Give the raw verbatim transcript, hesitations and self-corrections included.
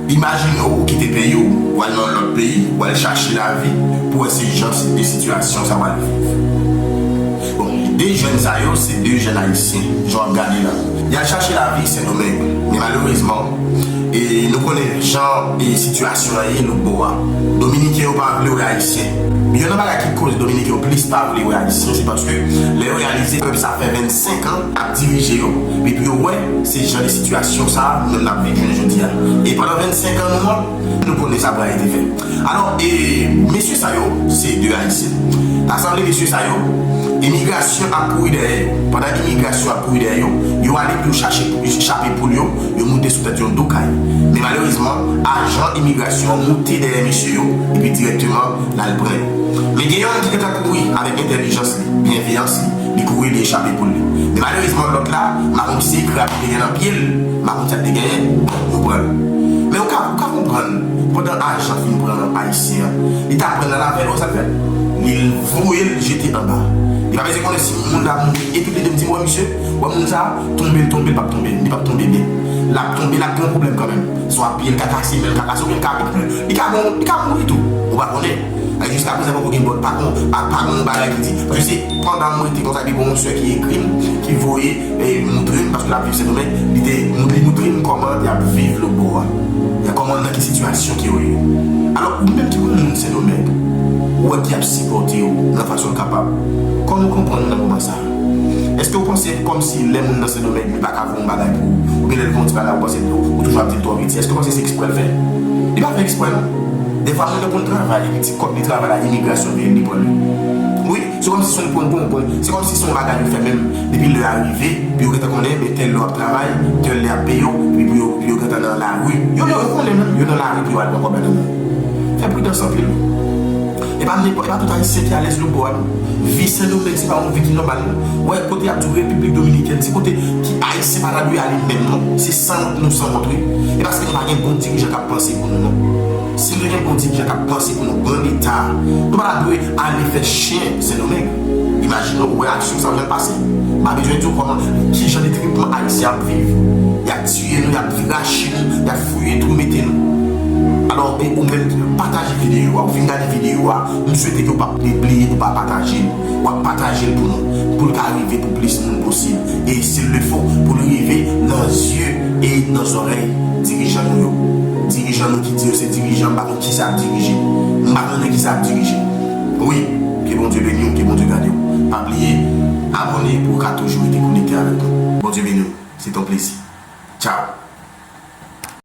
Imajine w, ou kite peyi w, w al nan yon lòt peyi, w al chache lavi, pou wè se jan si- de sitiyasyon sa w al viv. Bon, de jèn sa yo, se de jèn ayisyen, jan w ap gade la. Y al chache lavi Sendomeng, men malerezman, e nou konnen jan e sitiyasyon an ye lòtbò a. Dominiken yo pa vle wè ayisyen. Youn nan bagay ki koz Dominiken yo plis pa vle wè ayisyen, se paske lè yo reyalize pèp sa fè vennsenk an ap dirije yo, epi yo wè se jan de sitiyasyon sa a nou menm n ap viv jounen jodi a. E pandan vennsenk an nou an, nou konnen sa pral rete fè. Alò, e mesye sa yo, se de ayisyen. Ta sanble mesye sa yo, imigrasyon ap kouri dèyè yo. Pandan imigrasyon ap kouri dèyè yo, yo ale pou yo chache, chape poul yo, yo moute sou tèt yon do kay. Men malerezman, ajan imigrasyon an moute dèyè mesye yo, epi dirèkteman, l al pran yo. Men gen yonn ki gentan kouri avèk entèlijans li, byenveyans li, li kouri, li echape poul li. Men malerezman, lòt la, m pa konn si se krab ki te gen nan pye l, m pa konn sa k te genyen, yo pran l. Men ou ka, ou ka konprann, pandan ajan fin pran ayisyen an, li ta pran l al avè l, wè sa l fè? Li voye l jete anba. Li pa bezwen konnen si moun la mouri, epi li te di m, wè misye, wè moun sa a, tonbe l tonbe, l p ap tonbe, li p ap tonbe byen. L ap tonbe, l ap gen yon pwoblèm kanmenm. Swa pye l ka kase, men l ka kase, oubyen l ka, li ka, li ka mouri tou. Ou pa konnen. Jiska prezan poko gen bòt, pa gon, pa, pa gon bagay ki di. Paske se pandan m rete konsa, epi gon sè ki ekri m, ki voye, e, moutre m, paske l ap viv Sendomeng, li te, li moutre m kòman y ap viv lòtbò a. E kòman, nan ki sitiyasyon ke yo ye. Alò, ou menm ki gon moun Sendomeng, ou wè ki ap sipòte w nan fason l kapab. Kòman w konprann nan moman sa a? Èske w panse kòmsi lè moun nan Sendomeng, li pa ka voye yon bagay pou ou, oubyen lè l voye yon ti bagay, ou panse ou, ou toujou ap di l twò piti? Èske w panse se eksprè l fè? Li pa fè eksprè, non. Defwa, moun nan konn travay, epi ti kòb li travay la, imigrasyon vini, li pran li. Wi, se kòmsi se yon pwen, pwen, pwen. Se kòmsi se yon bagay yo fè menm depi lè a rive, pou yo gentan konnen, men tèl lè w ap travay, tèl lè ap peye w, epi pou yo, pou yo gentan nan lari. Yo, yo, yo konnen menm, yo nan lari pou yo al pran kòb la nan men w. Fè pridans anpil. E pa nenpòt, e pa tout Ayisyen ki alèz lòtbò a, non. Vi Sendomeng, se pa yon vi ki nòmal, non. Wè, kote y ap di w Repiblik Dominikèn, se kote ki Ayisyen pa ta dwe ale menm, non. Se sanwont nou sanwont, wi. E paske nou pa gen bon dirijan k ap panse pou nou, non. Si nou te gen bon dirijan k ap panse pou nou, gran Leta, nou pa ta dwe ale fè chen Sendomeng. Imajine w, ou wè aksyon sa yo jan l pase. M pa bezwen di w kòman, ki jan de tretman Ayisyen ap viv. Y ap tiye nou, y ap rache nou, y ap fouye tou, mete nou. Alò, e ou menm, pataje videyo a, ou fin gade videyo a, m swete ke w pa bliye pou w pa pataje l. W ap pataje l pou nou, pou l ka rive pou plis moun posib. E s'il le faut, pou l rive nan zye e nan zòrèy dirijan nou yo. Dirijan nou ki di yo se dirijan, m pa konn kisa ap dirije. M pa konnen kisa ap dirije. Wi, ke Bondye beni w, ke Bondye gade w. Pa bliye abòne pou w ka toujou rete konekte avèk nou. Bondye beni w. Se t on plezi.